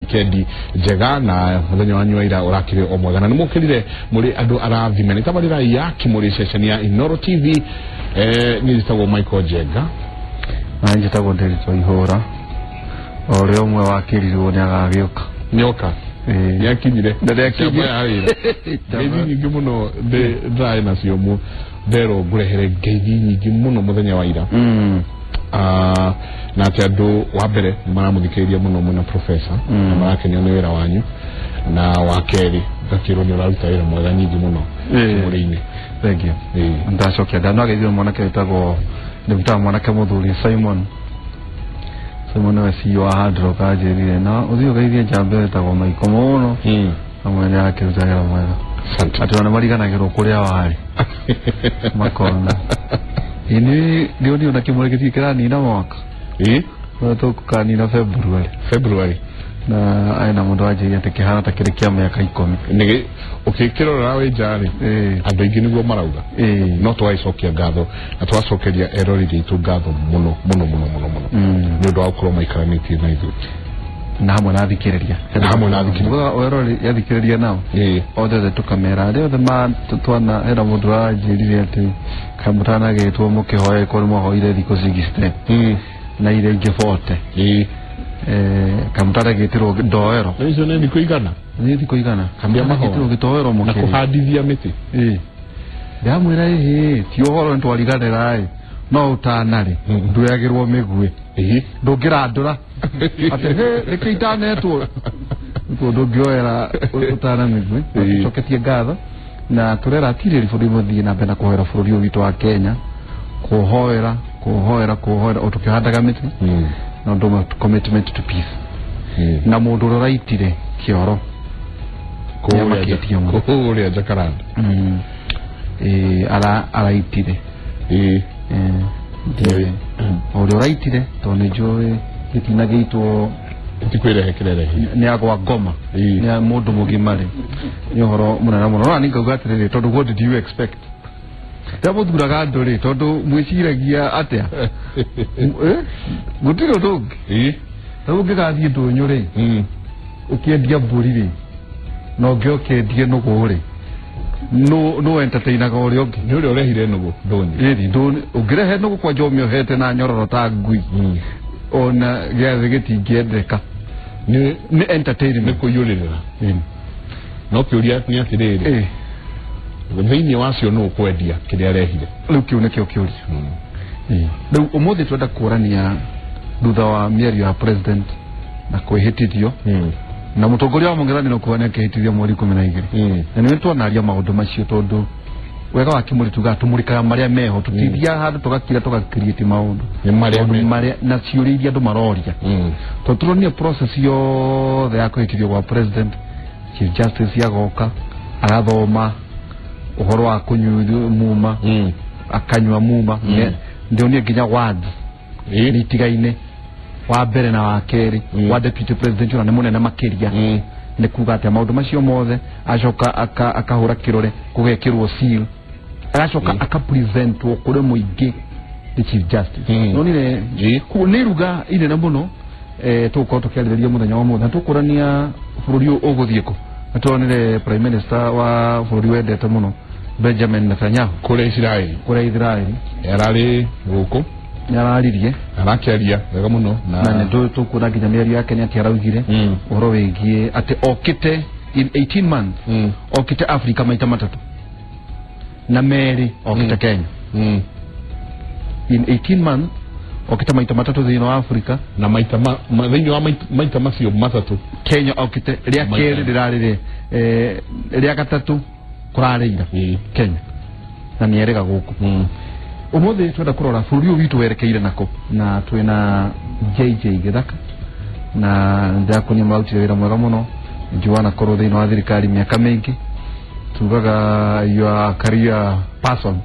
Weekend njega na muthenya wanyu wa ira urakire o mwega na nimukirire muri andu arathime ni tabarira ya Kimuri ceceni ya Inoro TV. Ni njitagwo Michael Njenga na njitagwo Ndiritu Ihura o ria umwe wakirirwo ni agagioka nyoka nĩakinyire ngeithi nyingĩ mũno ndĩraĩ nacio nderwo ngũrehere ngeithi nyingĩ mũno mũthenya wa ira. Na atĩ andũ wa mbere nĩmaramũthikĩrĩria mũno mwĩna professor na marakenio nĩ wĩra wanyu, na wa kerĩ ngakĩrwo nĩ ũraruta wĩra mwega nyingĩ mũno mũrĩ-inĩ. Thank you. Ndacokia ndanageithio mwanake wĩtagwo ndĩmũtaga mwanake mũthuri Simon Simon we CEO wa Hard Rock anjĩrire na ũthiĩ ũgeithie njamba ĩtagwo Maiko mũno hamwe nĩ akĩruta wĩra mwega. Atĩ ona mariganagĩrwo kũrĩa warĩ makona ini ndio ndio na kimuri gĩtirĩ kĩranina mwaka tũkanina February na aina mũndũ wanjĩrire atĩ kĩhana ta kĩrĩ kĩa mĩaka 10 ũkĩkĩrora wĩ nja rĩ andũ aingĩ nĩguo marauga no twagĩcokia ngatho na twacokeria eroreri aitũ ngatho mũno mũno mũno mũno mũno nĩ ũndũ wa gũkorwo maikaranĩtie na ithuĩ na hamwe na athikĩrĩria eroreri athikĩrĩria nao othe tũkamera arĩa othe twana hena mũndũ ũranjĩrire atĩ kaĩ mũtanagĩtwo mũkĩhoya ĩkorwo nĩ mwahoire thikũ 60 na iria ingĩ 40 kamũtaragĩtĩrwo ndoero icio nĩ thikũ igana nĩ thikũ igana kamũtaragĩtĩrwo gĩtoero na kũhandithia mĩtĩ ndamwĩra ĩhĩ ti ũhoro nĩ twariganĩra ĩ no ũtanarĩ ndũyagĩrwo mĩguĩ ndũngĩrandũra atĩ hĩ nĩkĩo itanetwo nĩkuo ndũngĩoera ũtana mĩguĩ. Tũcoketie ngatho na tũrera atirĩri bũrũri mũthiĩ na mbere na kũhoera bũrũri ũyũ witũ wa Kenya, kũhoera kũhoera kũhoera o tũkĩhandaga mĩtĩ na ũndũ commitment to peace. Na mũndũ ũrĩa ũraitire kĩoro kũrĩa Jacaranda araitire ũrĩa ũraitire tondũ nĩ njũĩ gĩtinagĩitwo ti kwĩrehe kĩrerehe nĩ agwa ngoma nĩ mũndũ mũgima rĩ nĩ ũhoro mũnene mũno. No nĩ ngauga atĩrĩrĩ tondũ what did you expect rĩrĩa mũthuraga andũ rĩ tondũ mwĩciragia atĩa gũtirĩ ũndũ ũngĩ rĩu ũngĩgathiĩ ndũnyũ rĩ ũkĩendia mbũri rĩ na ũngĩ ũkĩendie nũgũ rĩ no entertainaga ũrĩa ũngĩ nĩ ũrĩa ũrehire nũgũ ndũnyũ ĩni ũngĩrehe nũgũ kwanja ũmĩohete na nyororo ta ngui ona gĩathĩ gĩtingĩendeka nĩ entertainment nĩ kũiyũrĩrĩra. No kĩũria nĩ atĩrĩrĩ thĩinĩ wacio nũ ũkwendia kĩrĩa arehire rĩu kĩu nĩkĩo kĩũria. Rĩu ũmũthĩ twenda kũrania thutha wa mĩario ya president na kwĩhĩtithio na mũtongoria wa mũng'ethanĩro kuga nĩ akĩhĩtithio mweri 12 na nĩ twanaria maũndũ macio tondũ wega wa Kimuri tugaga tũmũrĩkaga marĩa meho tũtithiaga handũ tũgakira tũgakiriĩti maũndũ marĩa na ciũria iria andũ maroria tondũ tũronire process yothe ya kwĩhĩtithio gwa president. Chief Justice agoka agathoma ũhoro wa kũnyua muma akanyua muma ndionire nginya words nĩ itigaine wa mbere na wa kerĩ wa deputy president ona nĩ mũnene makĩria nĩ kuga atĩa maũndũ macio mothe acoka akahũra kĩrore kũgekĩrwo seal agacoka akapresentwo kũrĩ mũingĩ the Chief Justice. Nonire nĩ iruga inene mũno tũgũkorwo tũkĩarĩrĩria mũthenya wa ũmũthĩ na tũkũrania bũrũri ũyũ ũgũthiĩ kũ. Na tuonire Prime Minister wa bũrũri wendete mũno Benjamin Netanyahu kũrĩa Israeli ararĩ gũkũ nĩararirie arakĩaria wega mũno na nĩ tũkuona nginya mĩario yake nĩ atĩ araugire ũhoro wĩgiĩ atĩ okĩte in 18 months okĩte Africa maita matatũ na merĩ okĩte Kenya in 18 months okĩte maita matatũ thĩinĩ wa Africa na maita thĩinĩ wa maita macio matatũ Kenya okĩte rĩa kerĩ rĩrarĩ rĩa gatatũ kũrarĩ ira Kenya na nĩ erĩga gũkũ. Ũmũthĩ twenda kũrora bũrũri ũyũ witũ werekeire nako na twĩna JJ Gĩthaka na ndĩrakuonia mararutire wĩra mwega mũno njuana korwo thĩinĩ wa thirikari mĩaka mĩingĩ tugaga you are a career person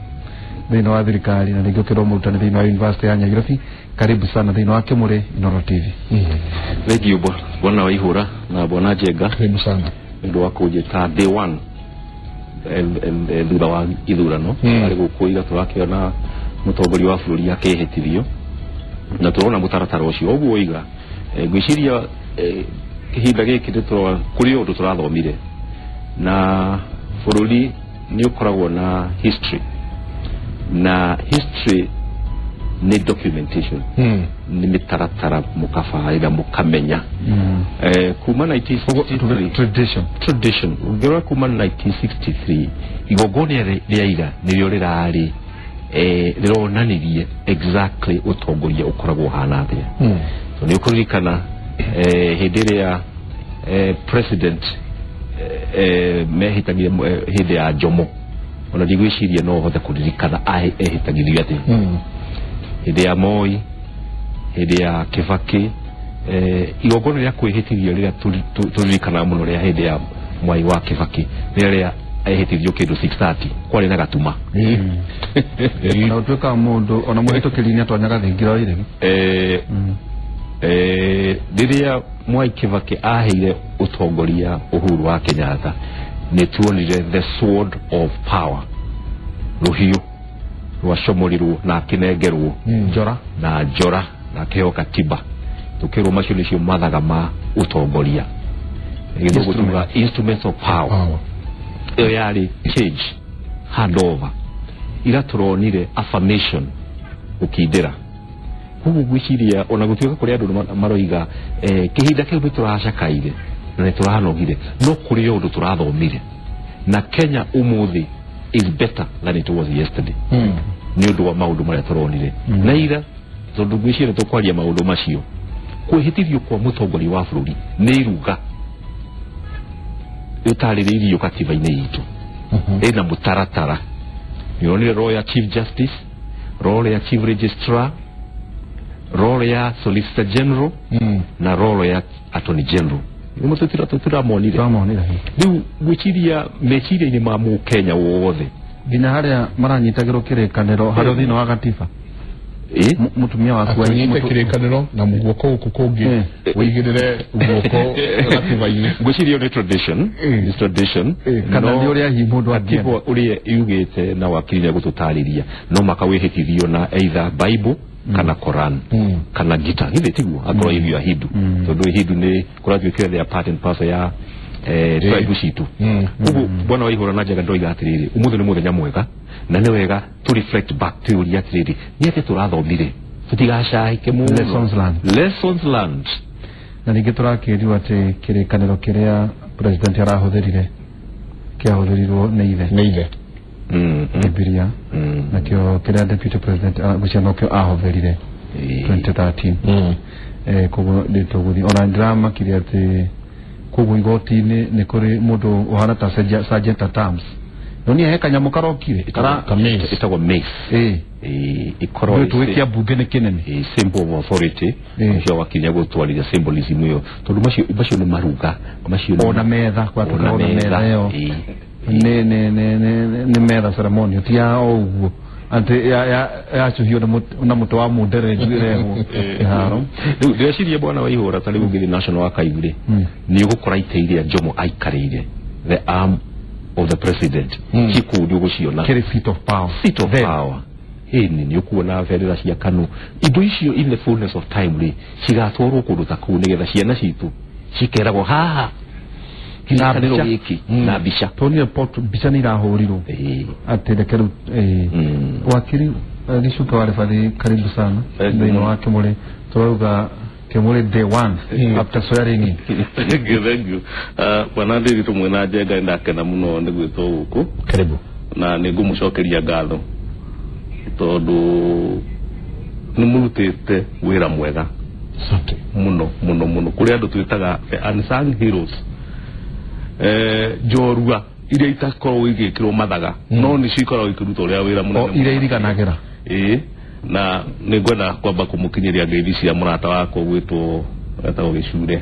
thĩinĩ wa thirikari na rĩngĩ ũkĩrwo mũrutani thĩinĩ wa University ya Nairobi. Karibu sana thĩinĩ wa Kimuri Inoro TV. Thank you bwana Waihura na bwana Njenga karibu sana nĩ ũndũ wa kũnjĩta day one thutha wa ithurano arĩ gũkũ ira tũrakĩona mũtongoria wa bũrũri akĩhĩtithio na tũrona mũtaratara ũcio ũguo iga ngwĩciria Kihinda giki nĩ kũrĩ ũndũ tũrathomire na bũrũri nĩ ũkoragwo na history, na history nĩ documentation, nĩ mĩtaratara mũkabarĩra mũkamenya. Kuma 1963 tradition ũngĩrora kuma 1963 igongona rĩa ira nĩrĩo rĩrarĩ rĩronanirie exactly ũtongoria ũkoragwo ũhana atĩa. So nĩ ũkũririkana hĩndĩ ĩrĩa president mehĩtagire hĩndĩ ya Jomo, ona ndigwĩciria no ũhote kũririkana ehĩtagithio atĩa. Hĩndĩ ya Moi, hĩndĩ ya Kibaki, igongona rĩa kwĩhĩtithio rĩrĩa tũririkanaga mũno rĩa hĩndĩ ya Mwai wa Kibaki rĩrĩa ehĩtithio kĩndũ 6:30 kwarĩ na gatuma. Na ũtuĩkaga mũndũ ona mũhĩtũkĩri nĩ atonyaga thingira iregi. Rĩrĩa Mwai Kibaki aheire ũtongoria Uhuru wa Kenyatta nĩ tuonire the sword of power, rũhiũ rwacomorirwo na akĩnengerwo njora na njora na akĩheo katiba. Tukĩrwo macio nĩcio mathaga ma ũtongoria, gĩthũngũ tuga instruments of power. Ĩyo yarĩ change handover ira tũronire affirmation gũkindĩra. Koguo ngwĩciria ona gũtuĩka kũrĩ andũ maroiga kĩhinda kĩu nĩ tũracakaire na nĩ tũranogire, no kũrĩ ũndũ tũrathomire na Kenya ũmũthĩ is better than it was yesterday nĩ ũndũ wa maũndũ marĩa tũronire. Na ira tondũ ngwĩciria tũkwaria maũndũ macio, kwĩhĩtithio kwa mũtongoria wa bũrũri nĩ iruga rĩtarĩrĩirio katiba-inĩ itũ, ĩna mũtaratara. Nĩũronire role ya Chief Justice, role ya Chief Registrar, role ya Solicitor General na role ya Attorney General. Nĩmo tũtiramonire. Rĩu ngwĩciria meciria-inĩ ma mũkenya wothe nginya harĩa maranyitagĩrwo kĩrĩkanĩro harĩa thĩinĩ wa gatiba, mũtumia waku anyite kĩrĩkanĩro na guoko gũkũ kũngĩ ũigĩrĩre guoko gatiba-inĩ. Ngwĩciria nĩ tradition, nĩ tradition kana nĩ ũrĩa hihi mũndũ angĩenda ũrĩa yugĩte na wakiri nĩegũtũtarĩria, no makawĩhĩtithio na either Bible kana Koran kana Gita, githĩ tiguo akorwo ithio Hindu, tondũ Hindu nĩ kũratuĩkire their part and parcel ya tribe citũ. Koguo bwana Waihura na Njenga ndoiga atĩrĩrĩ, ũmũthĩ nĩ mũthenya mwega na nĩ wega to reflect back twĩyũrie atĩrĩrĩ, nĩ atĩa tũrathomire tũtigacahĩke mũno. Lessons learned. Lessons learned. Na ningĩ tũrakĩrirwo atĩ kĩrĩkanĩro kĩrĩa president arahũthĩrire kĩahũthĩrirwo nĩ ithe, nĩ ithe Bibilia, nakĩo kĩrĩa deputy president ngwĩciria nokĩo ahũthĩrire 2013. Koguo nĩtũgũthiĩ ona ndĩramakire atĩ koguo igoti-inĩ nĩ kũrĩ mũndũ ũhana ta sergeant at arms, no nĩ he kanyamũ karokire ĩtagwo mace, ĩkorwo tũgĩkia mbunge nĩ kĩnene, symbol of authority ũcio wakinya gũtwarithia symbolism ĩyo, tondũ macio nĩ maruga macio ona metha kwatuĩka ona metha ĩyo nĩ metha ceremonial ti ya o ũguo atĩ yacuhio na mũtĩ wa mũndere ĩrehwo kĩharo. Rĩu ndĩreciria bwana Waihura ta rĩu ũngĩthiĩ National Archive rĩ, nĩ ũgũkora itĩ iria Jomo aikarĩire, the arm of the president, ci kũu nĩ ũgũciona kĩrĩ seat of power, seat of power. Ĩni nĩ ũkuona bendera cia KANU, indo icio in the fullness of time rĩ cigatwarwo kũndũ ta kũu nĩgetha ciana citũ cikeragwo haha kĩrĩkanĩro gĩkĩ na mbica. Tuonire mbica nĩ irahũrirwo atĩ reke rĩu wakiri Gicuka wa Ribathi, karibu sana thĩinĩ wa Kĩmũrĩ. Tũrauga Kĩmũrĩ day one after swearing in. Thank you, thank you. Bwana Ndiri tũmwe na Njenga ndakena mũno nĩ gwĩtwo gũkũ. Karibu. Na nĩ ngũmũcokeria ngatho tondũ nĩ mũrutĩte wĩra mwega mũno mũno mũno. Kũrĩ andũ twĩtaga the unsung heroes, njorua iria itakoragwo igĩkĩrwo mathaga no nĩcio ikoragwo ikĩruta ũrĩa wĩra mũnene, iria iriganagĩra. Na nĩ ngwenda kwamba kũmũkinyĩria ngeithi cia mũrata wakwa ũgwĩtwo etagwo Gĩcure,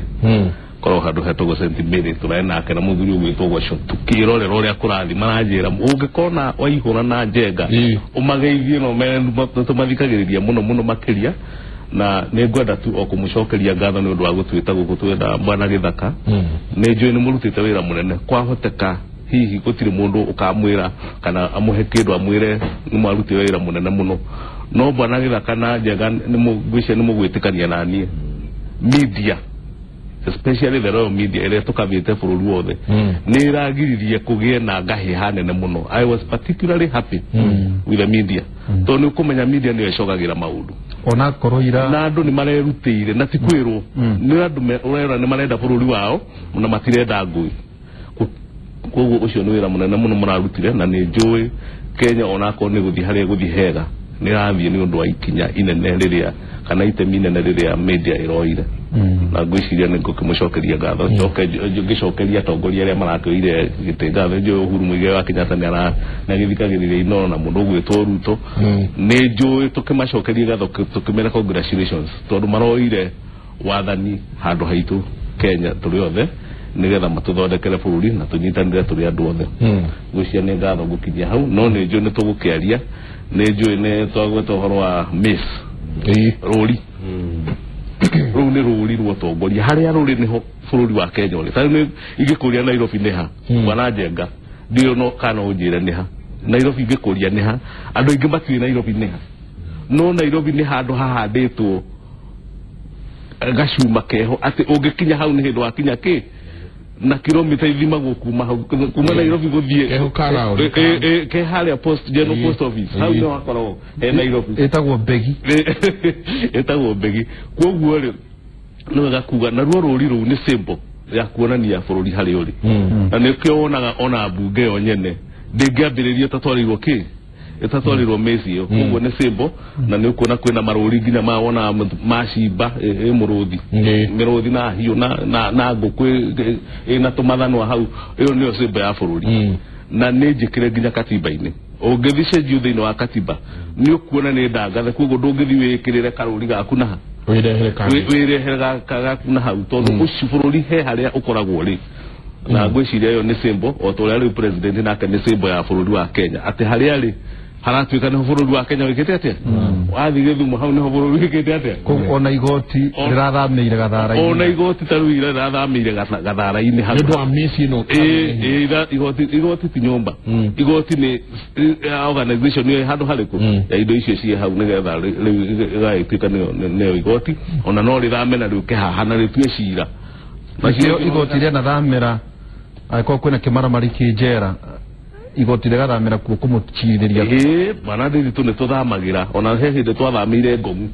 korwo handũ hetagwo St Mary, tũrae nake na mũthuri ũgwĩtwo Gwaco, tukĩrorera ũrĩa kũrathiĩ maranjĩra ũngĩkona Waihura na Njenga ũmageithie no mere tũmathikagĩrĩria mũno mũno makĩria. Na nĩ ngwenda tu o kũmũcokeria ngatho nĩ ũndũ wa gũtwĩta gũkũ twenda bwana Gĩthaka. Nĩ njũĩ nĩ mũrutĩte wĩra mũnene, kwahoteka hihi gũtirĩ mũndũ ũkamwĩra kana amũhe kĩndũ amwĩre nĩ mwarutire wĩra mũnene mũno, no bwana Gĩthaka na Njenga ngwĩciria nĩ mũgwĩtĩkania na niĩ media especially the royal media ĩrĩa tũkavĩte bũrũri wothe, nĩ ĩragiririe kũgĩe na ngahĩha nene mũno. I was particularly happy with the media, tondũ nĩ ũkũmenya media nĩyo ĩcogagĩra maũndũ. Onakorwo ira na andũ nĩ marerutĩire na ti kwĩrwo, nĩ andũ ũrera nĩ marenda bũrũri wao na matirenda ngũĩ. Koguo ũcio nĩ wĩra mũnene mũno mũrarutire, na nĩ njũĩ Kenya onakorwo nĩ gũthiĩ harĩa gũthiĩ hega, nĩ ĩrathiĩ nĩ ũndũ wa ikinya inene rĩrĩa kana itemi inene rĩrĩa media ĩroire. Na ngwĩciria nĩ ngũkĩmũcokeria ngatho, njoke ngĩcokeria atongoria arĩa marakĩoire gĩtĩ ngatho. Njũĩ Uhuru Muigai wa Kenyatta nĩ agĩthikagĩrĩria Inooro na mũndũ ũgwĩtwo Ruto, nĩ njũĩ tũkĩmacokeria ngatho tũkĩmera congratulations, tondũ maroire wathani handũ haitũ Kenya tũrĩ othe, nĩgetha matũthondekere bũrũri na tũnyitanĩre tũrĩ andũ othe. Ngwĩciria nĩ ngatho ngũkinyia hau, no nĩ njũĩ nĩ tũgũkĩaria, nĩ njũĩ nĩ twagweta ũhoro wa miss rũri. Rũu nĩ rũri rwa ũtongoria, harĩa rũrĩ nĩho bũrũri wa Kenya ũrĩ. Ta rĩu ingĩkũria Nairobi nĩ ha, Bwana Njenga, ndiũĩ no kana ũnjĩre nĩ ha Nairobi. Ingĩkũria nĩ ha, andũ aingĩ matiũĩ Nairobi nĩ ha, no Nairobi nĩ handũ hahandĩtwo gacuma keho atĩ ũngĩkinya hau nĩ hĩndĩ wakinya kĩ na kilomita ithimagwo kuma hau, kuma Nairobi gũthiĩ ke harĩa post general post office, hau nĩho hakoragwo he Nairobi. Ĩtagwo Mbegi, ĩtagwo Mbegi. Koguo rĩ nĩ wega kuga naruo rũri rũu nĩ symbol ya kuonania bũrũri harĩa ũrĩ, na nĩkĩo wonaga ona mbunge yo nyene ndĩngĩambĩrĩria ĩtatwarĩirwo kĩ, ĩtatwarĩirwo mĩciĩ ĩyo. Koguo nĩ symbol, na nĩ ũkuona kwĩna marũri nginya ma wona ma cimba ĩ mũrũthi, mĩrũthi na hiũ na ngũkũ ĩna tũmathanwa hau, ĩyo nĩyo symbol ya bũrũri. Na nĩ njĩkĩre nginya katiba-inĩ, ũngĩthiĩ cenjio thĩinĩ wa katiba nĩ ũkuona nĩ ndangathe. Koguo ndũngĩthiĩ wĩkĩrĩre karũri gaku na ha wĩrehere gaku na hau, tondũ ũcio bũrũri he harĩa ũkoragwo rĩ. Na ngwĩciria ĩyo nĩ symbol, o ta ũrĩa rĩu president nake nĩ symbol ya bũrũri wa Kenya, atĩ harĩa rĩ haratuĩka nĩho bũrũri wa Kenya wĩkĩte atĩa, wathiĩ Gĩthumo hau nĩho bũrũri wĩkĩte atĩa. Koguo ona igoti rĩrathamĩire Gathara-inĩ, ona igoti ta rĩu rĩrathamĩire Gathara-inĩ hau nĩ ũndũ wa mĩciĩ ĩno. Igoti ti nyũmba, igoti nĩ organization ĩyo handũ harĩkũ ya indo icio ciĩ hau, nĩgetha rĩu ĩgagĩtuĩka nĩyo igoti, ona no rĩthame na rĩũke haha na rĩtue cira. Nacio igoti rĩanathamĩra, angĩkorwo kwĩna kĩmaramari kĩ njera, igoti rĩgathamĩra kuo kũmũcirithĩria. Ĩĩ bwana Ndiritu, nĩ tũthamagĩra, ona he hĩndĩ twathamĩire Ngomu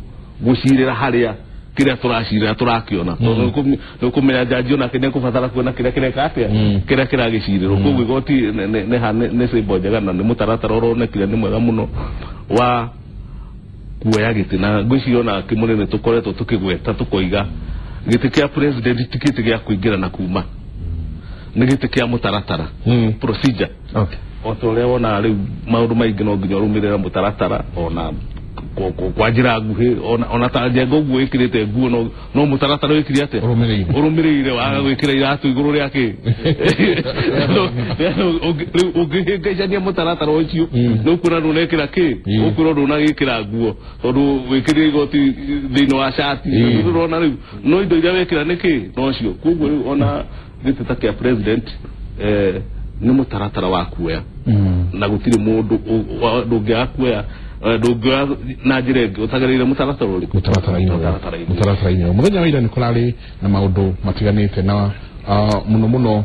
gũcirĩra harĩa kĩrĩa tũracirĩra tũrakĩona, tondũ nĩ ũkũmenya njanji onake nĩ ekũbatara kuona kĩrĩa kĩreka atĩa, kĩrĩa kĩragĩcirĩrwo. Koguo igoti nĩ symbol njega, na nĩ mũtaratara ũronekire nĩ mwega mũno wa kuoya gĩtĩ. Na ngwĩciria ona kĩmũnene tũkoretwo tũkĩgweta tũkoiga gĩtĩ kĩa president ti gĩtĩ gĩa kũingĩra na kuma, nĩ gĩtĩ kĩa mũtaratara, procedure. O ta ũrĩa wonaga rĩu maũndũ maingĩ no nginya ũrũmĩrĩre mũtaratara, ona kwa njĩra nguhĩ, ona ta Njenga ũguo wĩkĩrĩte nguo no mũtaratara wĩkire atĩa, ũrũmĩrĩire, waga gwĩkĩra iratũ igũrũ rĩa kĩ. Rĩu ũngĩhĩngĩcania mũtaratara ũcio nĩ ũkuona ndũnekĩra kĩ, ũkuona ndũnagĩkĩra nguo tondũ wĩkĩrire igoti thĩinĩ wa cati, ũrona rĩu no indo iria wekĩra nĩ kĩ nocio. Koguo rĩu ona gĩtĩ ta kĩa president nĩ mũtaratara wa kuoya, na gũtirĩ mũndũ ndũngĩaga kuoya, ndũngĩoya na njĩra ĩngĩ ũtagereire mũtaratara ũrĩkũ, mũtaratara-inĩ. Mũthenya wa ira nĩ kũrarĩ na maũndũ matiganĩte, na mũno mũno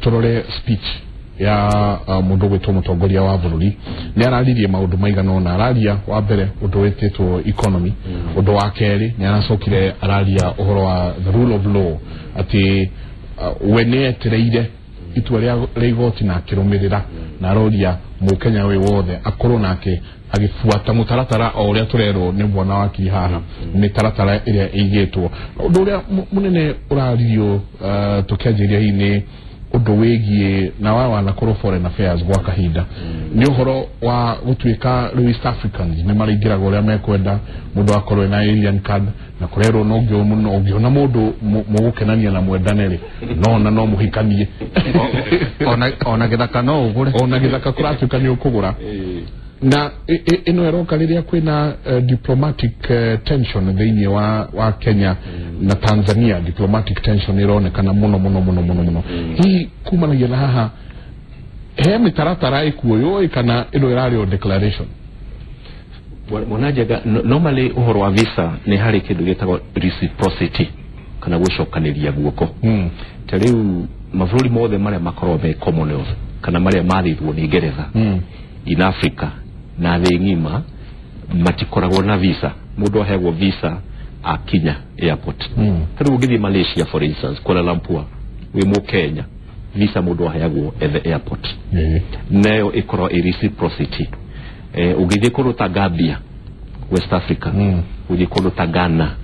tũrore speech ya mũndũ ũgwĩtwo mũtongoria wa bũrũri. Nĩ araririe maũndũ maigana ũna. Araria wa mbere ũndũ wĩtĩtwo economy, ũndũ wa kerĩ nĩ aracokire araria ũhoro wa the rule of law, atĩ we nĩ etereire itua rĩa igoti na akĩrũmĩrĩra, na aroria mũkenya wĩ wothe akorwo nake agĩbuata mũtaratara o ũrĩa tũrerwo nĩ bwana wakiri haha, mĩtaratara ĩrĩa ĩigĩtwo. Ũndũ ũrĩa mũnene ũraririo tũkĩanjĩrĩria hihi nĩ ũndũ wĩgiĩ na wa wanakorwo foreign affairs gwa kahinda, nĩ ũhoro wa gũtuĩka rĩu East Africans nĩ maraingĩraga ũrĩa mekwenda, mũndũ akorwo ena alien card na kũrerwo no ũngĩona mũndũ mũgũkenania na mwendane rĩ, no na no mũhikanie, ona gĩthaka no ũgũre, ona gĩthaka kũratuĩka nĩ ũkũgũra. Na ĩno ĩroka rĩrĩa kwĩna diplomatic tension thĩinĩ wa Kenya na Tanzania. Diplomatic tension ĩronekana mũno mũno mũno mũno mũno. Hihi kumanagia na haha he mĩtaratara ĩkuoywo kana ĩno ĩrarĩ o declaration? Bwana Njenga, normally ũhoro wa visa nĩ harĩ kĩndũ gĩtagwo reciprocity. kana gũcokanĩria guoko. Ta rĩu mabũrũri mothe marĩa makoragwo me Commonwealth kana marĩa mathĩtwo nĩ Ngeretha in Africa na thĩ ng'ima matikoragwo na visa. Mũndũ aheagwo visa akinya airport. Ta rĩu ũngĩthiĩ Malaysia for instance, Kuala Lumpur, wĩ Mũkenya, visa mũndũ aheagwo at the airport. Nayo ĩkoragwo ĩ reciprocity. Ũngĩthiĩ kũndũ ta Gambia, West Africa, ũthiĩ kũndũ ta Ghana,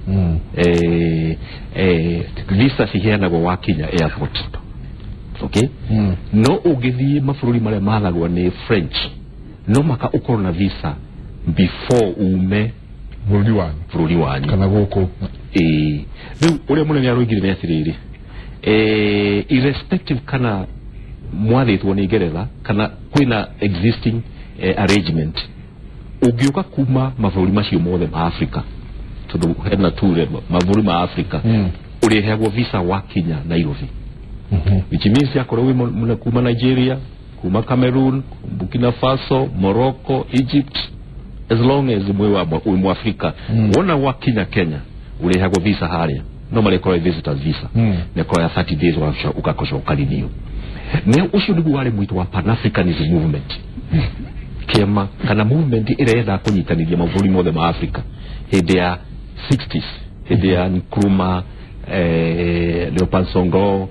visa ciheanagwo wakinya airport. Okay? No ũngĩthiĩ mabũrũri marĩa mathagwo nĩ French, no maka ũkorwo na visa before ume bũrũri wanyu kana gũkũ. Rĩu ũrĩa mũnene aroigire nĩ atĩrĩrĩ, irrespective kana mwathĩtwo nĩ Ngeretha kana kwĩna existing arrangement, ũngĩũka kuma mabũrũri macio mothe ma Africa, tondũ hena ture mabũrũri ma Africa, ũrĩheagwo visa wakinya Nairobi. Which means yakorwo wĩ kuma Nigeria, kuma Cameroon, Burkina Faso, Morocco, Egypt, as long as wĩ Mwafrika, wona wakinya Kenya ũrĩheagwo visa harĩa, no marĩkorwo visitors visa, na ĩkorwo ya 30 days ũgacokanithio. Na ũcio nĩguo warĩ mwĩto wa Pan-Africanism movement, kĩama kana movement ĩrĩa yendaga kũnyitanĩria mabũrũri mothe ma Africa hĩndĩ ya 60s, hĩndĩ ya Nkrumah, Leopold Senghor,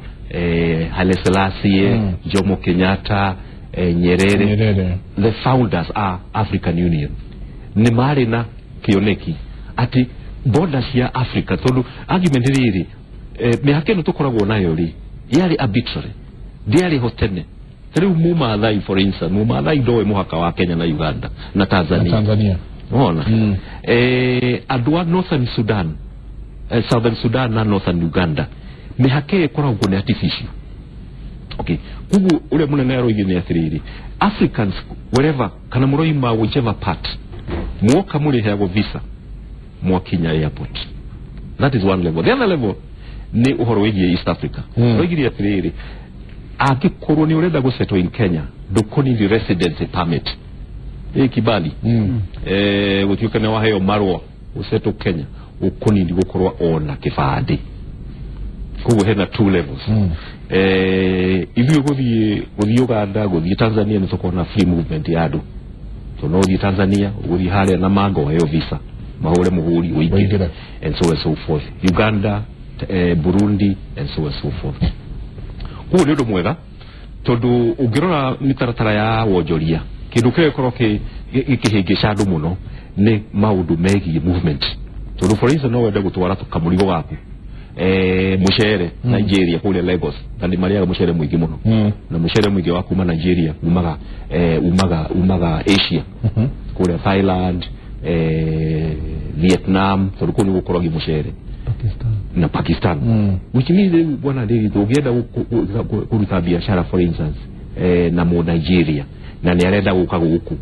Haile Selassie, Jomo Kenyatta, Nyerere. The founders are African Union. Nĩ marĩ na kĩoneki atĩ border cia Africa, tondũ argument rĩrĩ, mĩhaka ĩno tũkoragwo nayo rĩ, yarĩ arbitrary, ndĩarĩ ho tene. Rĩu Mũmathai for instance, Mũmathai ndoĩ mũhaka wa Kenya na Uganda na Tanzania. Wona? Andũ a Northern Sudan, Southern Sudan na Northern Uganda, mĩhaka ĩyo ĩkoragwo nĩ artificial. Okay. Koguo ũrĩa mũnene aroigire nĩ atĩrĩrĩ, Africans wherever kana mũroima whichever part, mwoka mũrĩheagwo visa mwakinya airport. That is one level. The other level nĩ ũhoro wĩgiĩ East Africa. Roigire atĩrĩrĩ, angĩkorwo nĩ ũrenda gũsettle in Kenya, ndũkũnidi residency permit. Kibali. Gũtuĩka nĩ waheo marũa ũsettle Kenya, ũkũnidi gũkorwo ona kĩbandĩ. Koguo hena two levels. Ithuĩ gũthiĩ Uganda, gũthiĩ Tanzania nĩ tũkorwo na free movement ya andũ. So no ũthiĩ Tanzania, ũgũthiĩ harĩa na manga ũheo visa, mahũre mũhũri ũingĩre, and so and so forth. Uganda, Burundi, and so and so forth. Koguo nĩ ũndũ mwega tondũ ũngĩrora mĩtaratara ya wonjoria, kĩndũ kĩrĩa gĩkorwo gĩkĩhĩngĩca andũ mũno nĩ maũndũ megiĩ movement. Tondũ for instance no wende gũtwara kamũrigo gaku mũcere Nigeria kũrĩa Lagos, na nĩ marĩaga mũcere mũingĩ mũno, na mũcere mũingĩ wa kuma Nigeria umaga Asia, kũrĩa Thailand, Vietnam, tondũ kũu nĩ gũkoragio mũcere na Pakistan. Which means bwana David, ũngĩenda kũruta biashara for instance na mu Nigeria na nĩ arenda gũka gũkũ,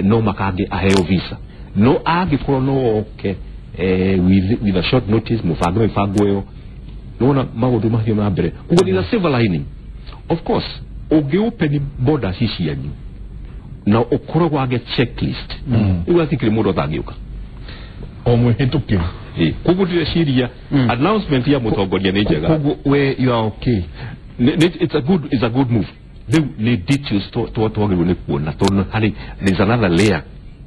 no makangĩ aheo visa, no angĩkorwo no oke with a short notice, mũbango mĩbango ĩyo, nĩwona maũndũ macio na mbere. Koguo there is a silver lining. Of course, ũngĩ open borders ici cianyu na ũkorwo wage checklist, rĩu hatikĩrĩ mũndũ atangĩũka o mwĩhĩtũkĩri. Koguo ndĩreciria announcement ya mũtongoria nĩ njega. Koguo we you are okay. It's a good move. Rĩu nĩ details twagĩrĩirwo nĩ kuona, tondũ harĩ there's another layer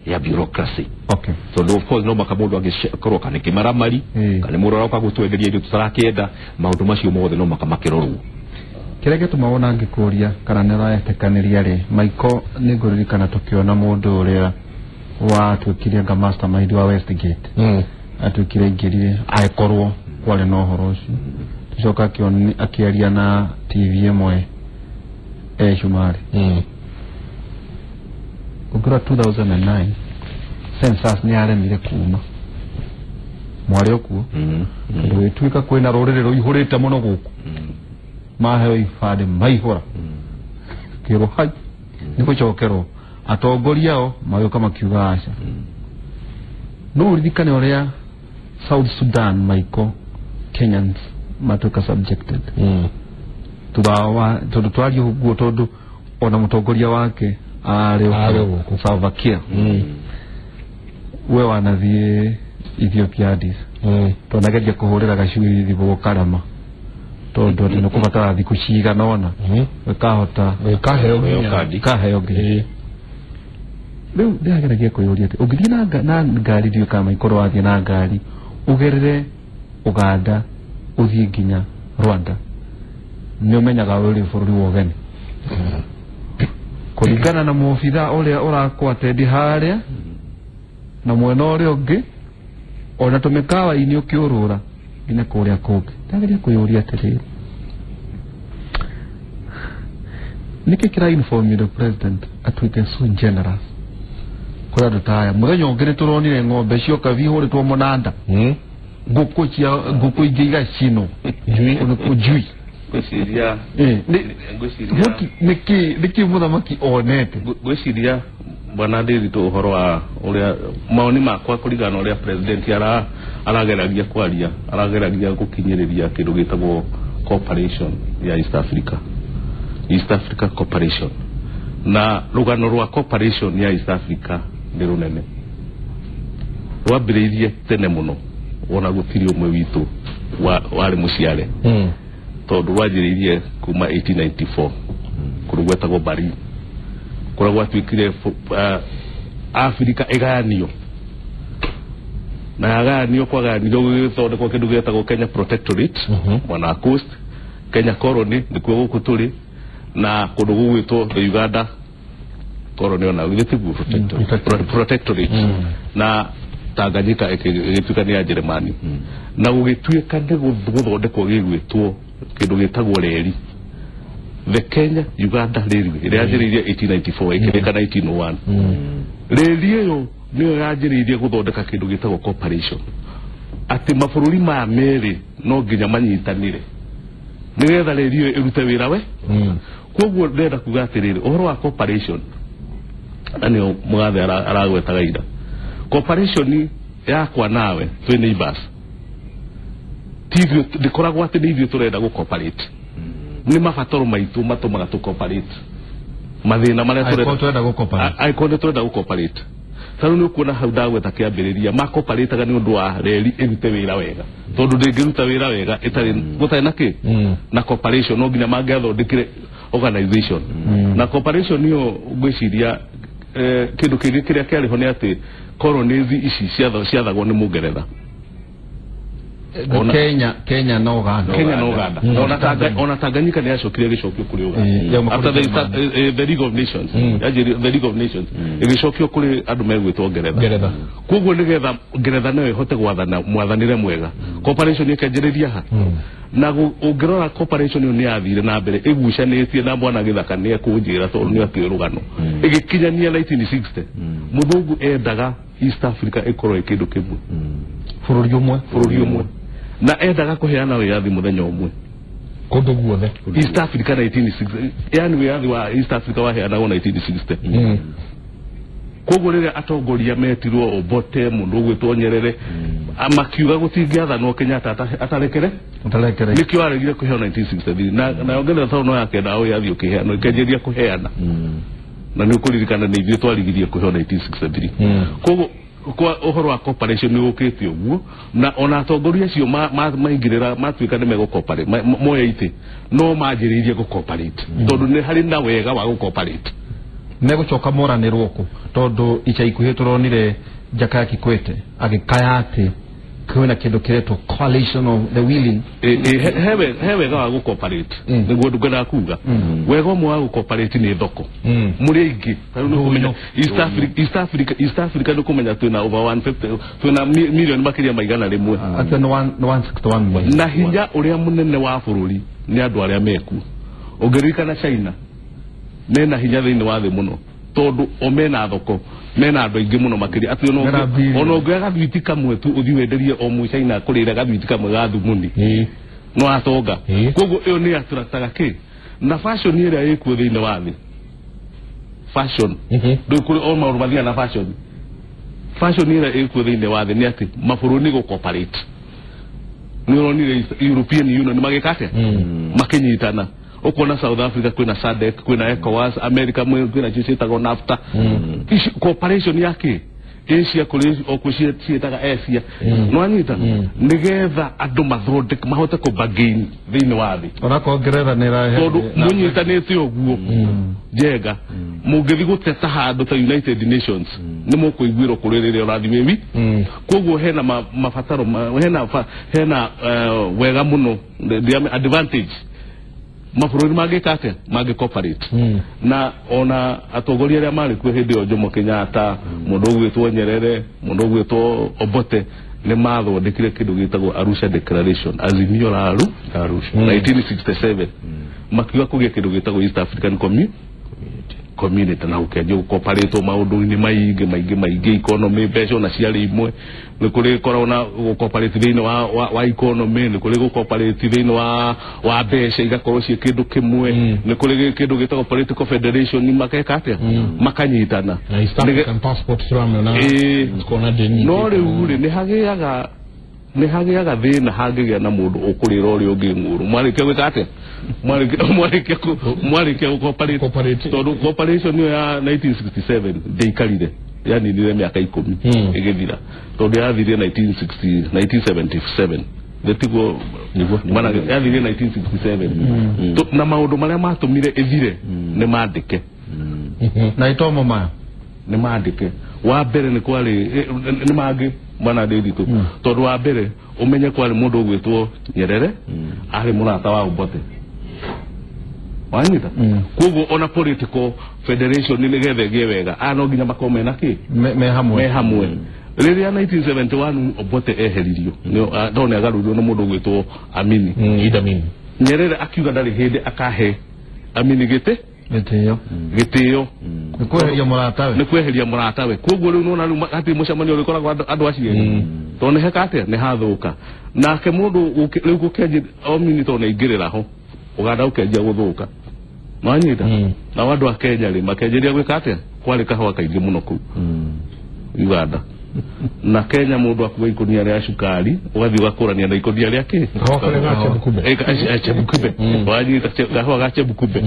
ya bureaucracy. Okay. So of course no maka mũndũ angĩkorwo kana kĩmaramari, kana mũndũ aroka gũtwenderia indo tũtarakĩenda, maũndũ macio mothe no maka makĩrorwo. Kĩrĩa gĩtũma wona ngĩkũria kana nĩ ũraetĩkanĩria rĩ, Michael, nĩ ngũririkana tũkĩona mũndũ ũrĩa watuĩkire anga mastermind wa Westgate. Atuĩkire aingĩrire agĩkorwo kwarĩ na ũhoro ũcio, tũcoka akĩaria na TV ĩmwe Shumari. Ũngĩrora 2009 census nĩ yaremire kuma mwarĩ okuo, tondũ gwĩtuĩka kwĩna rũrĩrĩ rũihũrĩte mũno gũkũ, maheo ibandĩ maihũra, kĩrwo hai nĩ gũcokerwo, atongoria ao magĩũka makiuga aca. No ũririkane ũrĩa South Sudan, Michael, Kenyans matuĩka subjected thutha wa tondũ twaria ũguo, tondũ ona mũtongoria wake arĩ gũkũ Salva Kiir. We wanathiĩ Ethiopia Addis. Tũnageria kũhũrĩra gacui thimũ gũkarama tondũ atĩ nĩkũbatara thikũ cigana ũna kahota kaheo nginya rĩu ndĩrageragia kwĩyũria atĩ ũngĩthiĩ na ngari ndiũĩ kana maikorwo wathiĩ na ngari ũgerere Uganda ũthiĩ nginya Rwanda nĩ ũmenyaga ũrĩ bũrũri wa ũgeni kũringana na mũbitha ũrĩa ũrakwatendi harĩa na mwena ũrĩa ũngĩ ona tũmĩkawa-inĩ ũkĩũrũra nginya kũrĩa kũngĩ. Ndageria kwĩyũria atĩrĩrĩ, nĩkĩ kĩra inform the president atuĩke so generous kũrĩ andũ ta aya? Mũthenya ũngĩ nĩtũronire ng'ombe cioka bihũrĩtwo mũnanda, ngũkũ cia ngũkũ ingĩ igacinwo njui. Ngwĩciria nĩkĩ mũthamaki onete? Ngwĩciria bwana Ndiritu ũhoro wa ũrĩa maoni makwa kũringana na ũrĩa president arageragia kwaria, arageragia gũkinyĩrĩria kĩndũ gĩtagwo cooperation ya East Africa, East Africa Cooperation. Na rũgano rwa cooperation ya East Africa nĩ rũnene, rwambĩrĩirie tene mũno ona gũtirĩ ũmwe witũ warĩ mũciare, tondũ rwanjĩrĩirie kuma 1894 kũndũ gwetagwo Berlin, kũrĩa gwatuĩkire Africa ĩgayanio, na yagayanio kwagayanio gũgĩthondekwo kĩndũ gĩetagwo Kenya Protectorate mwena wa Coast, Kenya Colony nĩkuo gũkũ tũrĩ, na kũndũ gũgwĩtwo the Uganda Colony ona githĩ tiguo Protectorate, na Tanganyika ĩgĩtuĩka nĩ ya Jeremani, na gũgĩtuĩka nĩ gũthondekwo gĩgwĩtwo kĩndũ gĩtagwo reri, the Kenya Uganda Railway ĩrĩa yanjĩrĩirie 1894 ĩkĩrĩka 1901. Reri ĩyo nĩyo yanjĩrĩirie gũthondeka kĩndũ gĩtagwo cooperation, atĩ mabũrũri maya merĩ no nginya manyitanĩre nĩgetha reri ĩyo ĩrute wĩra we. Koguo ndĩrenda kuga atĩrĩrĩ, ũhoro wa cooperation na nĩyo mũgathe aragwetaga ira, cooperation yakwa nawe twĩ neighbors, ti ithuĩ ndĩkoragwo atĩ nĩ ithuĩ tũrenda gũ cooperate, nĩ mabataro maitũ matũmaga tũ cooperate, mathĩna marĩa tũrenda gũ cooperate, angĩkorwo nĩ tũrenda gũ cooperate. Ta rĩu nĩ ũkuona hau ndagweta kĩambĩrĩria makoparĩtaga nĩ ũndũ wa reri ĩrute wĩra wega, tondũ ndĩngĩruta wĩra wega ĩtarĩ gũtarĩ na kĩ na cooperation, no nginya mangĩathondekire organization. Na cooperation ĩyo ngwĩciria kĩndũ kĩngĩ kĩrĩa kĩarĩ ho nĩ atĩ colonies ici ciathagwo nĩ Mũngeretha. Kenya na Uganda, Kenya na Uganda, ona Tanganyika nĩ yacokire gĩcokio kũrĩ Uganda after the League of Nations, the League of Nations ĩgĩcokio kũrĩ andũ megwĩtwo Ngeretha. Koguo nĩgetha Ngeretha nayo ĩhote gwathana mwathanĩre mwega, cooperation ĩkĩanjĩrĩria ha na ũngĩrora cooperation ĩyo nĩ yathire na mbere ĩgucanĩtie na bwana Gĩthaka nĩ ekũnjĩra tondũ nĩ akĩũĩ rũgano, ĩgĩkinyania 1960. Mũthũngũ endaga East Africa ĩkorwo ĩ kĩndũ kĩmwe, bũrũri ũmwe, na endaga kũheana wĩyathi mũthenya ũmwe kũndũ guothe East Africa 1960, yani wĩyathi wa East Africa waheanagwo 1960. Koguo rĩrĩa atongoria metirwo Obote, mũndũ ũgwĩtwo Nyerere, makiuga gũtingĩathanwo Kenyatta atarekere, nĩkĩo aregire kũheo 1963, na Ngeretha tondũ no yakendaga wĩyathi ũkĩheanwo ĩkĩanjĩrĩria kũheana, na nĩ ũkũririkana nĩ ithuĩ twarigirie kũheo 1963. Koguo kwa ũhoro wa cooperation nĩ ũkĩte ũguo, na ona atongoria acio maingĩrĩra matuĩka nĩ megũ cooperate moya itĩ, no manjĩrĩirie gũ cooperate tondũ nĩ harĩ na wega wa gũ cooperate. Megũcoka moranĩrwo kũ tondũ ica ikuhĩ tũronire Jakaya Kikwete agĩkaya atĩ kwĩna kĩndũ kĩretwo coalition of the willing. He wega wa gũ cooperate, nĩguo ngwendaga kuga wega ũmwe wa gũ cooperate nĩ thoko mũrĩ aingĩ. East Africa nĩ kũmenya twĩna over 150, twĩna milioni makĩria ma 100, atĩ nĩ 161. Na hinya ũrĩa mũnene wa bũrũri nĩ andũ arĩa mekuo. Ũngĩririkana China mena hinya thĩinĩ wa thĩ mũno tondũ o mena thoko, mena andũ aingĩ mũno makĩria, atĩ ona ũngĩoya gathwiti kamwe tu ũthiĩ wenderie o mũcaina kũrĩra gathwiti kamwe ga thumuni no atonga. Koguo ĩyo nĩ attractaga kĩ na fashion ĩrĩa ĩkuo thĩinĩ wa thĩ, fashion ndũĩ kũrĩ o maũndũ mathiaga na fashion, fashion ĩrĩa ĩkuo thĩinĩ wa thĩ nĩ atĩ mabũrũri nĩ gũ cooperate. Nĩ ũronire European Union magĩka atĩa, makĩnyitana. Ũkuona South Africa kwĩna SADC, kwĩna ECOWAS, America kwĩna cio ciĩtagwo NAFTA. Ici cooperation ya kĩ Asia kuri o ciĩtaga Asia nĩwanyita nĩgetha andũ mathondeke mahote kũbargain thĩinĩ wa thĩ onakorwo Ngeretha nĩ ĩrahe tondũ mũnyitanĩte ũguo njega mũngĩthiĩ gũteta handũ ta United Nations nĩ mũkũiguĩrwo kũrĩ rĩrĩa ũrathiĩ wĩ wiki koguo hena mabataro hena wega mũno advantage mabũrũri mangĩka atĩa mangĩ cooperate na ona atongoria arĩa marĩ kuo hĩndĩ ĩyo Jomo Kenyatta mũndũ ũgwĩtwo Nyerere mũndũ ũgwĩtwo Obote nĩ mathondekire kĩndũ gĩtagwo Arusha Declaration Azimio la Arusha 1967 makiuga kũgĩa kĩndũ gĩtagwo East African Community na ũkĩanjia gũkoparĩtwo maũndũ-inĩ maingĩ maingĩ maingĩ economy mbeca ona ciarĩ imwe nĩ kũrĩ koragwo na gũkoparĩti thĩinĩ wa economy nĩ kũrĩ gũkoparĩti thĩinĩ wa mbeca igakorwo ciĩ kĩndũ kĩmwe nĩ kũrĩ kĩndũ gĩtagwo political federation makeka atĩa makanyitana na East African passport tũramĩona tukona deni no rĩu rĩ nĩ hagĩaga thĩna hangĩgĩa na mũndũ ũkũrĩra ũrĩa ũngĩ ng'ũrũ mwarĩkia gwĩka atĩa mwarĩkia gũcooperate tondũ cooperation ĩyo ya 1967 ndĩikarire yaninire mĩaka 10 ĩgĩthira tondũ yathirire 1977 nĩtiguo mana yathirire 1967 na maũndũ marĩa matũmire ĩthire nĩ mandĩke na itomo maya nĩ mandĩke wa mbere nĩ kwarĩ nĩ mangĩ bwana Ndiritu tondũ wa mbere ũmenye kwarĩ mũndũ ũgwĩtwo Nyerere arĩ mũrata wa Obote wanyita koguo ona political federation nĩgetha ĩgĩe wega aya no nginya makorwo mena kĩ me hamwe rĩrĩa 1971 Obote eheririo no nĩ agarũrirwo nĩ mũndũ ũgwĩtwo Amini Idi Amin Nyerere akiuga ndarĩ hĩndĩ akahe Amini gĩtĩ gĩtĩo nĩ kweheria mũratawe koguo rĩu nĩwona rĩu hatirĩ mũcemanio ũrĩkoragwo andũ acio erĩ tondũ nĩ heka atĩa nĩ hathũka nake mũndũ rĩu gũkĩanjia Amini tondũ nĩaingĩrĩra ho Uganda ũkĩanjia gũthũka nĩwanyita nao andũ a Kenya rĩ makĩanjĩrĩria gwĩka atĩa kwarĩ kahũa kaingĩ mũno kũu Uganda na Kenya mũndũ akua ikũnia rĩa cukari ũgathiĩ ũgakũrania na ikũnia rĩa kĩ Chebukube wanyita kahũa ga Chebukube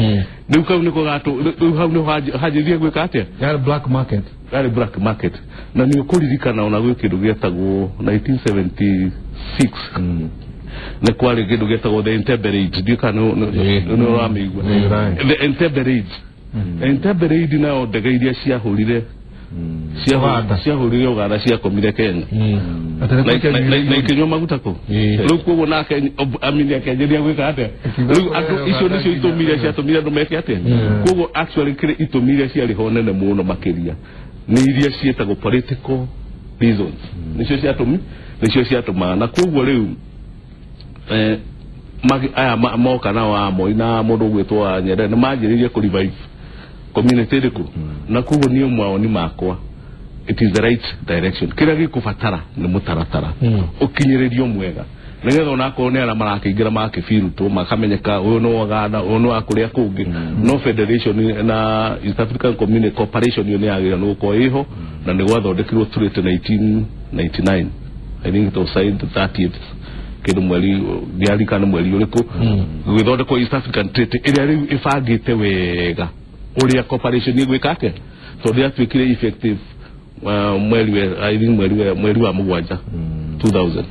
rĩu kau nĩko rĩu hau nĩho hanjĩrĩria gwĩka atĩa yarĩ black market yarĩ black market na nĩ ũkũririkana ona gwĩ kĩndũ gĩetagwo 1976 nĩ kwarĩ kĩndũ gĩetagwo the Entebbe Raids ndiũĩ kana nĩ ũramĩigua the Entebbe Raids Entebbe Raid nayo ndege iria ciahũrire ciahũrire Uganda ciakomire Kenya na ikĩnyua maguta kũu rĩu koguo nake Amini akĩanjĩrĩria gwĩka atĩa rĩu andũ icio nĩcio itũmi iria ciatũmire andũ meke atĩa koguo actually kĩrĩ itũmi iria ciarĩ ho nene mũno makĩria nĩ iria ciĩtagwo political reasons nĩcio ciatũmaga na koguo rĩu aya moka nao a Moi na mũndũ ũgwĩtwo wa Nyerere nĩ manjĩrĩirie kũ revive community ĩrĩkũ na koguo niĩ mawoni makwa it is the right direction kĩrĩa gĩkũbatara nĩ mũtaratara ũkinyĩrĩrio mwega nĩgetha onakorwo nĩ arĩa marakĩingĩra makĩbirutwo makamenyeka ũyũ nĩ wa Uganda ũyũ nĩ wa kũrĩa kũngĩ no federation na East African Community Cooperation ĩyo nĩ yagĩrĩirwo nĩ gũkorwo ĩho na nĩ gwathondekirwo treaty 1999 I think it was signed 30th kĩndũ mweri ndiarikana mweri ũrĩkũ gũgĩthondekwo East African Treaty ĩrĩa rĩu ĩbangĩte wega ũrĩa cooperation ĩgwĩka atĩa tondũ yatuĩkire effective mweri wa mũgwanja 2000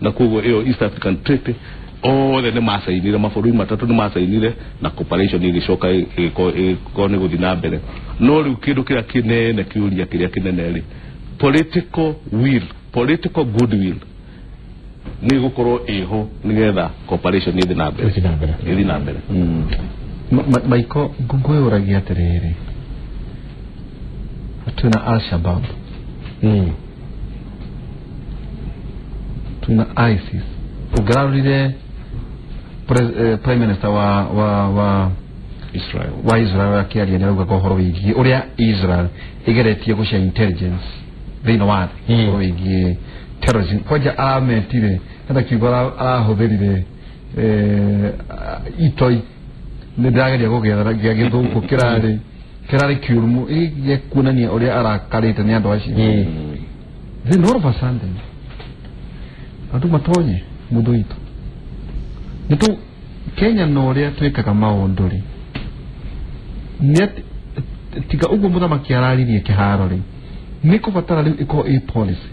na koguo ĩyo East African Treaty othe nĩ macainire mabũrũri matatũ nĩ macainire na cooperation ĩgĩcoka ĩgĩkorwo nĩ gũthiĩ na mbere no rĩu kĩndũ kĩrĩa kĩnene kĩũria kĩrĩa kĩnene rĩ political will political goodwill nĩ gũkorwo ĩho nĩgetha cooperation ĩthiĩ na mbere ĩthiĩ na mbere Maiko ngũyũragia atĩrĩrĩ twĩna Al-Shabaab twĩna ISIS ũngĩrarorire Prime Minister wa Israel wa Israel akĩaria nĩaraugaga ũhoro wĩgiĩ ũrĩa Israel ĩgeretie gũcia intelligence thĩinĩ wa thĩ ũhoro wĩgiĩ terrorism kwanja ametire hena kiugo arahũthĩrire itoi nĩ ndĩrageria gũgĩetha gĩa gĩthũngũ kĩrarĩ kĩũru gĩa kuonania ũrĩa arakarĩte nĩ andũ acio then all of a sudden andũ matonye mũndũ witũ nĩtũ Kenya na ũrĩa twĩkaga maũndũ rĩ tiga ũguo mũthamaki araririe kĩharo rĩ Nĩ kũbatara rĩu ĩkorwo ĩ policy.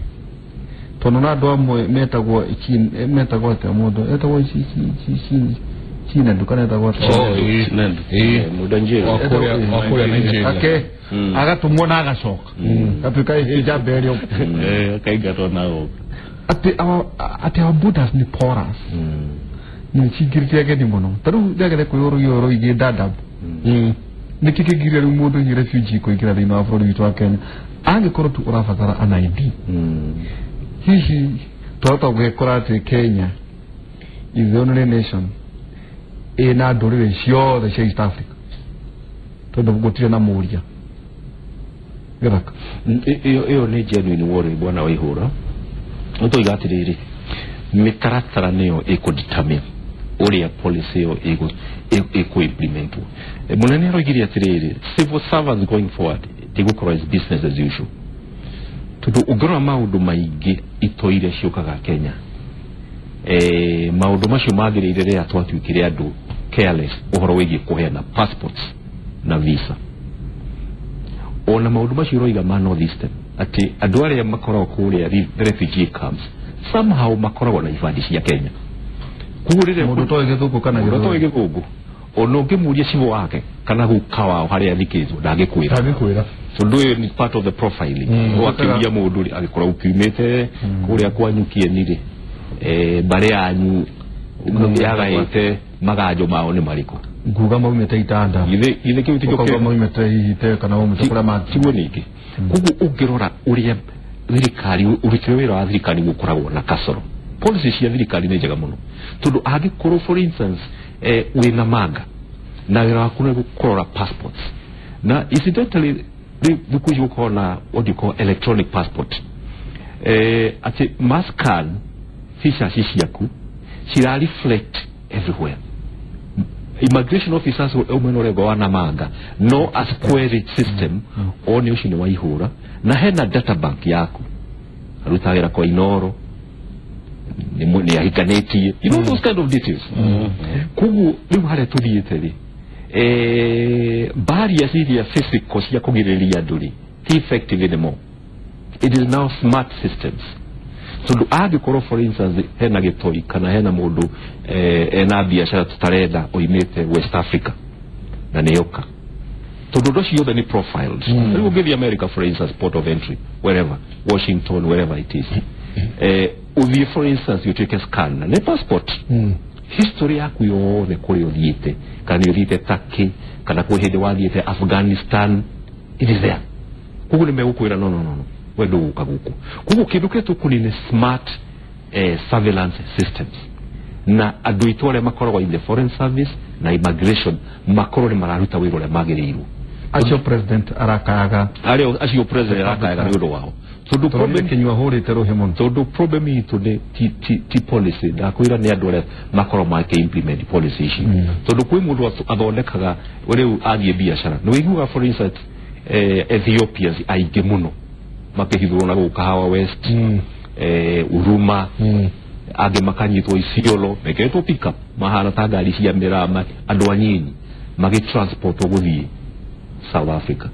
Tondũ na andũ amwe metagwo metagwo atĩa mũndũ etagwo Chinendu kana etagwo atĩa? Mũndũ Wa kũrĩa Nigeria. Ake agatũmwo na agacoka. Gatuĩka njamba ĩrĩa akaingatwo na agoka. Atĩ our borders nĩ porous. Nĩ cingĩrĩte ageni mũno. Ta rĩu njagĩrĩire kwĩyũrũgia ũroigĩ Dadaab. Nĩkĩ kĩngiria rĩu mũndũ hihi refugee kũingĩra thĩinĩ wa bũrũri witũ wa Kenya angĩkorwo tu ũrabatara an ID? Hihi twahota gũgĩkora atĩ Kenya is the only nation ĩna ndũrĩrĩ ciothe cia East Africa tondũ gũtirĩ na mũria gĩthaka? Ĩyo nĩ genuine worry, bwana Waihũra. Nĩtũiga atĩrĩrĩ, mĩtaratara nĩyo ĩkũ-determine ũrĩa policy ĩyo ĩkũ-implementwo. Mũnene aroigire atĩrĩrĩ, civil servants going forward tigũkorwo as business as usual, tondũ ũngĩrora maũndũ maingĩ itoire ciũkaga Kenya, maũndũ macio magĩrĩire rĩrĩa twatuĩkire andũ careless ũhoro wĩgiĩ kũheana passports na visa. Ona maũndũ macio ũroiga ma North Eastern, atĩ andũ arĩa makoragwo kũrĩa refugee camps somehow makoragwo na ibandi cia Kenya. Koguo rĩrĩa mũndũ ũtoĩ gĩthũngũ kana mũndũ ũtoĩ gĩthũngũ, ona ũngĩmũria cibũ wake kana guka wao harĩa athikĩtwo ndangĩkwĩra, tondũ ĩyo nĩ part of the profiling. Wakĩũria mũndũ rĩ, agĩkorwo ũkiumĩte kũrĩa kwanyu Kieni rĩ, mbarĩ yanyu yagaĩte maganjo mao nĩ marĩkũ? Nguga maumĩte itanda. Githĩ kĩu tikĩo ũkauga maumĩte hihi te kana maumĩte kũrĩa mangĩ. Tiguo ningĩ. Koguo ũngĩrora ũrĩa thirikari ũrutĩre wĩra wa thirikari gũkoragwo na kasoro. Policy cia thirikari nĩ njega mũno, tondũ angĩkorwo for instance wĩna manga na wĩra waku nĩ kũrora passports, na incidentally rĩu thikũ ici gũkorwo na what you call electronic passport, atĩ ma scan features ciaku cira reflect everywhere. Immigration officers umwe ũrengo wa Namanga no a square system one ũcio nĩ waihũra na hena data bank yaku aruta wĩra kwa Inoro nĩ ahikanĩtie, you know, those kind of details. Koguo rĩu harĩa tũthiĩte rĩ, barriers iria physical cia kũgirĩrĩria andũ rĩ ti effective anymore. It is now smart systems. Tondũ angĩkorwo for instance hena gĩtoi kana hena mũndũ ena biacara tũtarenda oimĩte West Africa na nĩoka, tondũ ũndũ ũcio othe nĩ profiled. Rĩu ũngĩthiĩ America for instance, port of entry wherever, Washington, wherever it is, ũthiĩ for instance ũtuĩke scan na nĩ passport, history yaku yothe kũrĩa ũthiĩte, kana nĩ ũthiĩte Turkey kana kwĩ hĩndĩ wathiĩte Afghanistan, it is there. Koguo nĩ megũkwĩra no no no no, we ndũgũka gũkũ. Koguo kĩndũ kĩrĩa tũkũni nĩ smart surveillance systems, na andũ aitũ arĩa makoragwo in the foreign service na immigration makorwo nĩ mararuta wĩra ũrĩa magĩrĩirwo. Acio president arakayaga, arĩa acio president arakayaga nĩ ũndũ wao, tondũ problem Kinyua hũrĩte rũhĩ mũno, tondũ problem itũ nĩ ti policy. Ndakwĩra nĩ andũ arĩa makorwo makĩ implement policy ici, tondũ kwĩ mũndũ athondekaga rĩu athiĩ biacara nĩ wĩiguaga for instance Ethiopians aingĩ mũno makĩhithũrwo na gũkũ Kahawa West, Uruma, angĩ makanyitwo Isiolo mekĩrĩtwo pickup mahana ta ngari cia mĩrama, andũ anyinyi magĩtransportwo gũthiĩ South Africa.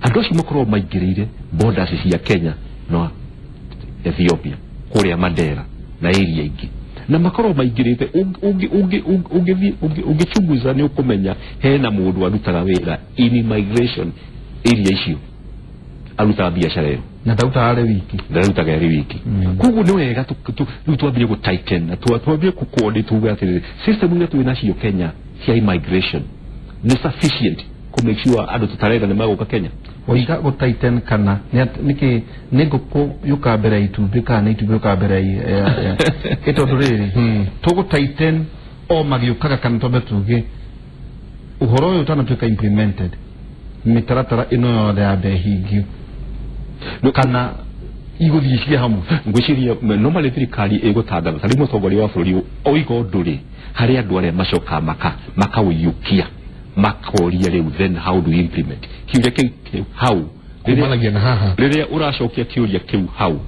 Andũ acio makoragwo maingĩrĩire borders cia Kenya na Ethiopia kũrĩa Mandera na area ingĩ, na makoragwo maingĩrĩte. Ũngĩchunguza nĩ ũkũmenya hena mũndũ arutaga wĩra in immigration area icio, arutaga biacara ĩyo na ndarutaga arĩ wiki, ndarutaga arĩ wiki. Koguo nĩ wega rĩu twambie gũ tighten na twambie gũ coordinate, tuge atĩrĩrĩ, system iria twĩ nacio Kenya cia immigration nĩ sufficient kũ make sure andũ tũtarenda nĩ magũka Kenya. Waiga gũ tighten kana nĩkĩ nĩ ngũkũ yũka mbere ya itumbĩ kana nĩ itumbĩ yũka mbere ya ĩ, tondũ rĩrĩ tũgũ tighten o magĩũkaga kana twambe tuge ũhoro ũyũ ũtanatuĩka implemented mĩtaratara ĩno yothe yambe ĩhingio kana igũthiĩ ciĩ hamwe? Ngwĩciria normally thirikari ĩgũtangatha tarĩu mũtongoria wa bũrũri oiga ũndũ rĩ, harĩ andũ arĩa macokaga makaũiyũkia makoria rĩu then how do we implement kĩũria kĩu hau kumanagia na haha rĩrĩa ũracokia kĩũria kĩu hau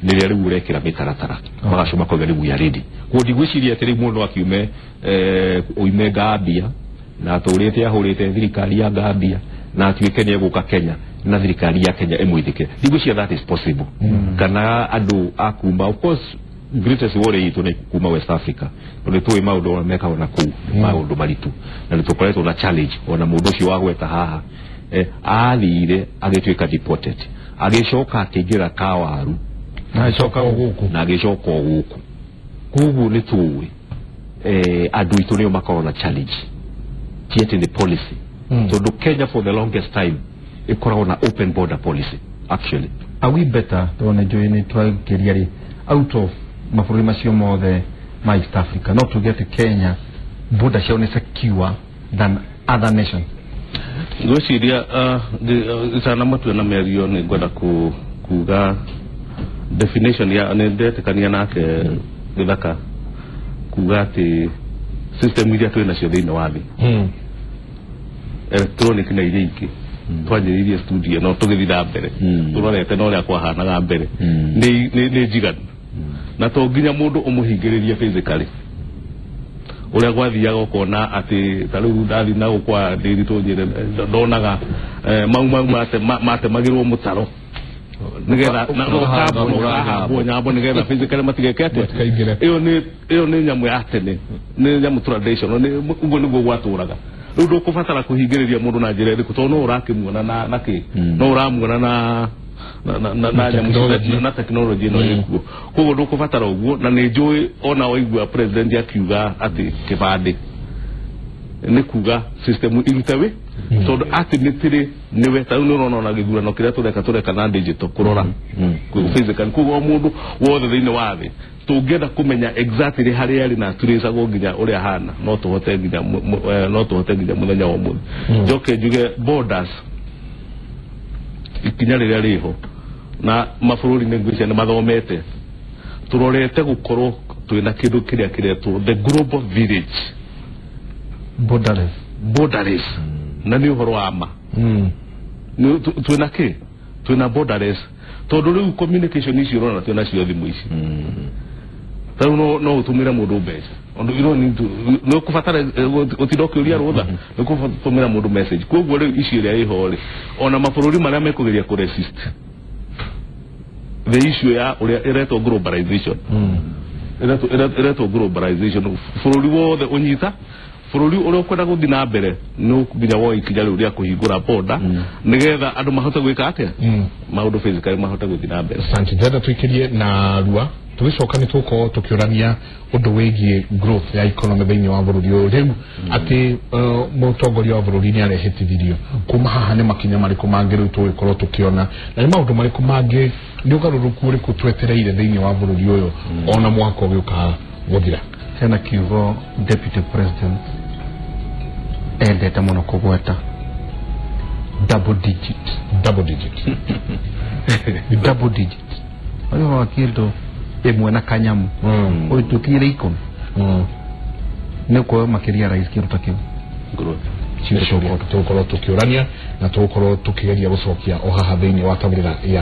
nĩrĩa rĩu ũrekĩra mĩtaratara magacoka makoiga rĩu we are ready. Koguo ndigwĩciria atĩ rĩu mũndũ akiume oime Gambia na atũrĩte ahũrĩte thirikari ya Gambia na atuĩke nĩ egũka Kenya na thirikari ya Kenya ĩmwĩtĩkĩre. Ndigwĩciria that is possible. Kana andũ a kuma, of course greatest worry itũ nĩ kuma West Africa, tondũ tũĩ maũndũ marĩa mekagwo na kũu nĩ maũndũ maritũ, na nĩ tũkoretwo na challenge. Ona mũndũ ũcio wagweta haha athire agĩtuĩka deported, agĩcoka akĩingĩra kawaru na agĩcoka o gũkũ, na agĩcoka o gũkũ. Koguo nĩ tũĩ andũ aitũ nĩo makoragwo na challenge, ti atĩ nĩ policy. Tondũ Kenya for the longest time ĩkoragwo na open border policy actually. Are we better, tondũ nĩ njũĩ nĩ twakĩria rĩ, out of mabũrũri macio mothe ma East Africa, no tuge atĩ Kenya border ciao nĩ secure than other nations? Ngwĩciria icana matue na mĩario nĩ ngwenda kuga definition ya nĩ ndetĩkania nake Gĩthaka kuga atĩ system iria twĩ nacio thĩinĩ wa thĩ, electronic na iria ingĩ twanjĩrĩirie studio no tũgĩthiĩ na mbere tũrorete na ũrĩa kwahanaga mbere nĩ njiganu, na to nginya mũndũ ũmũhingĩrĩrie physically. Ũrĩa gwathiaga ũkona atĩ ta rĩu ndathiĩ na gũkwa Ndĩritũ Nyĩrĩ ndonaga mau matemagĩrwo mũtaro nĩgetha ũkahambwo nyambo nĩgetha physically matigeke atĩa. Ĩyo nĩ nyamũ ya tene, nĩ nyamũ traditional, ũguo nĩguo gwatũraga. Rĩu ndũkũbatara kũhingĩrĩria mũndũ na njĩra ĩrĩkũ, tondũ no ũrakĩmuona na kĩ, no ũramuona na na technology ĩno ĩkuo. Koguo ndũkũbatara ũguo, na nĩ njũĩ ona waigua president akiuga atĩ kĩbandĩ nĩ kuga system irute wĩ, tondũ ultimately nĩwe ta rĩu nĩ ũrona ona gĩthurano kĩrĩa tũreka na digital kũrora physically. Koguo o mũndũ wothe thĩinĩ wa thĩ tũngĩenda kũmenya exactly harĩa arĩ na tũrĩcagwo nginya ũrĩa ahana, no tũhote nginya mũthenya wa ũmũthĩ. Njoke njuge borders ikinya rĩrĩa rĩho na mabũrũri nĩ ngwĩciria nĩ mathomete, tũrorete gũkorwo twĩna kĩndũ kĩrĩa kĩretwo the global village, borderless, na nĩ ũhoro wa ma. Twĩna kĩ? Twĩna borderless, tondũ rĩu communication ici ũrona twĩna cio thimũ ici, ta rĩu no ũtũmĩre mũndũ mbeca, ũndũ you don't need to, nĩ ũkũbatara ũtinda ũkĩũria rũtha, nĩ ũkũtũmĩra mũndũ message. Koguo rĩu ici ĩrĩa ĩho rĩ, ona mabũrũri marĩa mekũgeria kũ resist the issue ya ũrĩa ĩretwo globalization, ĩretwo globalization, bũrũri wothe ũnyita bũrũri ũrĩa ũkwenda gũthiĩ na mbere nĩ nginya woe ikinya rĩu rĩa kũhingũra border nĩgetha andũ mahote gwĩka atĩa, maũndũ physically mahote gũthiĩ na mbere. Asante. Ndĩrenda tũikĩrie na rua, tũgĩcoka nĩ tũgũkorwo tũkĩũrania ũndũ wĩgiĩ growth ya economy thĩinĩ wa bũrũri ũyũ. Rĩu atĩ mũtongoria wa bũrũri nĩ arehĩtithirio, kuma haha nĩ makinya marĩkũ mangĩ rĩu tũgĩkorwo tũkĩona, na nĩ maũndũ marĩkũ mangĩ, nĩ ũgarũrũku ũrĩkũ twetereire thĩinĩ wa bũrũri ũyũ ona mwaka ũgĩũka gũthira? Hena kiugo deputy president endete mũno kũgweta, double digit. Double digit. Double digit. Ũyũ wa kĩndũ ĩmwe na kanyamu ũyũ tũkinyĩre 10 nĩ ũkuoya makĩria rais kĩndũ ta kĩu. Tũgũkorwo tũkĩũrania na tũgũkorwo tũkĩgeria gũcokia o haha thĩinĩ wa tabarĩra ya